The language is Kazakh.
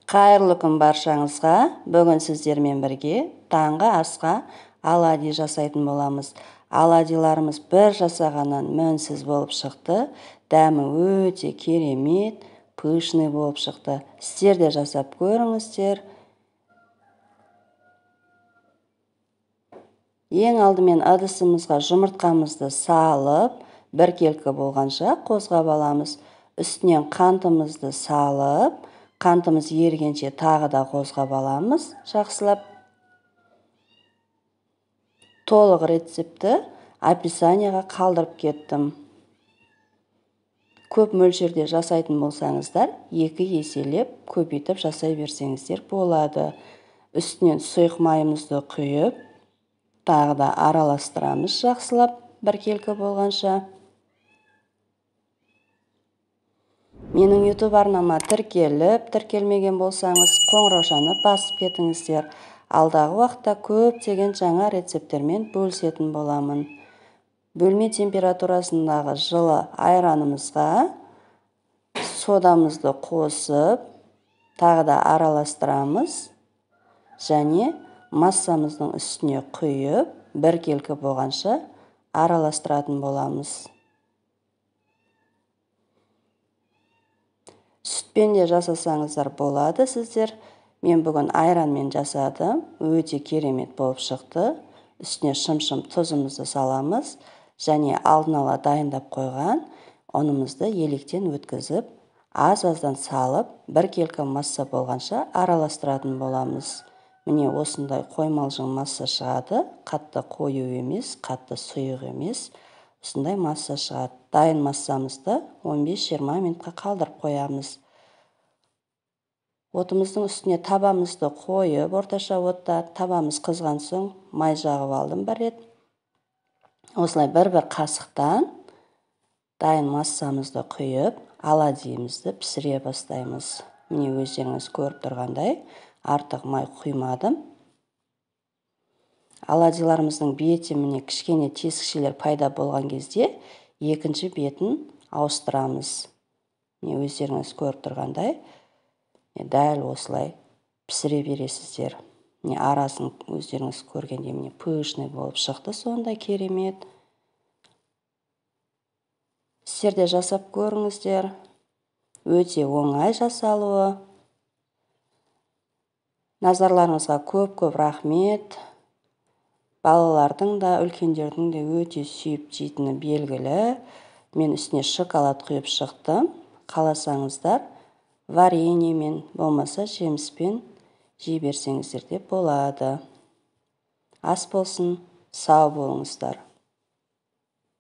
Қайырлы күн баршаңызға. Бүгін сіздермен бірге таңғы асқа оладьи жасайтын боламыз. Оладьиларымыз бір жасағаннан мінсіз болып шықты. Дәмі өте керемет, пышный болып шықты. Сіздер де жасап көріңіздер. Ең алдымен ыдысымызға жұмыртқамызды салып, біркелкі болғанша қозғап аламыз. Үстінен қантымызды салып, қантымыз ерігенше тағы да қозғап аламыз жақсылап. Толық рецептті описанияға қалдырып кеттім. Көп мөлшерде жасайтын болсаңыздар, 2 еселеп көбейтіп жасай берсеңіздер болады. Үстінен сұйық майымызды құйып, тағы да араластырамыз жақсылап біркелкі болғанша. Менің YouTube арнама тіркеліп, тіркелмеген болсаңыз, қоңыраушаны басып кетіңіздер. Алдағы уақытта көптеген жаңа рецепттермен бөлісетін боламын. Бөлме температурасындағы жылы айранымызға содамызды қосып, тағы да араластырамыз және массамыздың үстіне құйып, біркелкі болғанша араластыратын боламыз. Сүтпен де жасасаңыздар болады сіздер. Мен бүгін айранмен жасадым. Өте керемет болып шықты. Үстіне шым-шым тұзымызды саламыз және алдын ала дайындап қойған ұнымызды електен өткізіп, аз-аздан салып, біркелкі масса болғанша араластыратын боламыз. Міне осындай қоймалжың масса шығады. Қатты қою емес, қатты сұйық емес. Осындай масса шығады. Дайын массамызды 15-20 минутқа қалдырып қоямыз. Отымыздың үстіне табамызды қойып, орташа отта табамыз қызған соң май жағып алдым бір рет. Осылай бір-бір қасықтан дайын массамызды құйып, оладьимізді пісіре бастаймыз. Міне өздеріңіз көріп тұрғандай, артық май құймадым. Оладьиларымыздың беті міне кішкене тесікшелер пайда болған кезде екінші бетін ауыстырамыз. Міне өздеріңіз көріп тұрғандай, дәл осылай пісіре бересіздер. Міне арасын өздеріңіз көргендей міне пышный болып шықты, сондай керемет. Сіздер де жасап көріңіздер. Өте оңай жасалуы. Назарларыңызға көп-көп рахмет. Балалардың да, үлкендердің де өте сүйіп жейтіні белгілі. Мен үстіне шоколад құйып шықтым. Қаласаңыздар вареньемен, болмаса жеміспен жей берсеңіздер де болады. Ас болсын, сау болыңыздар.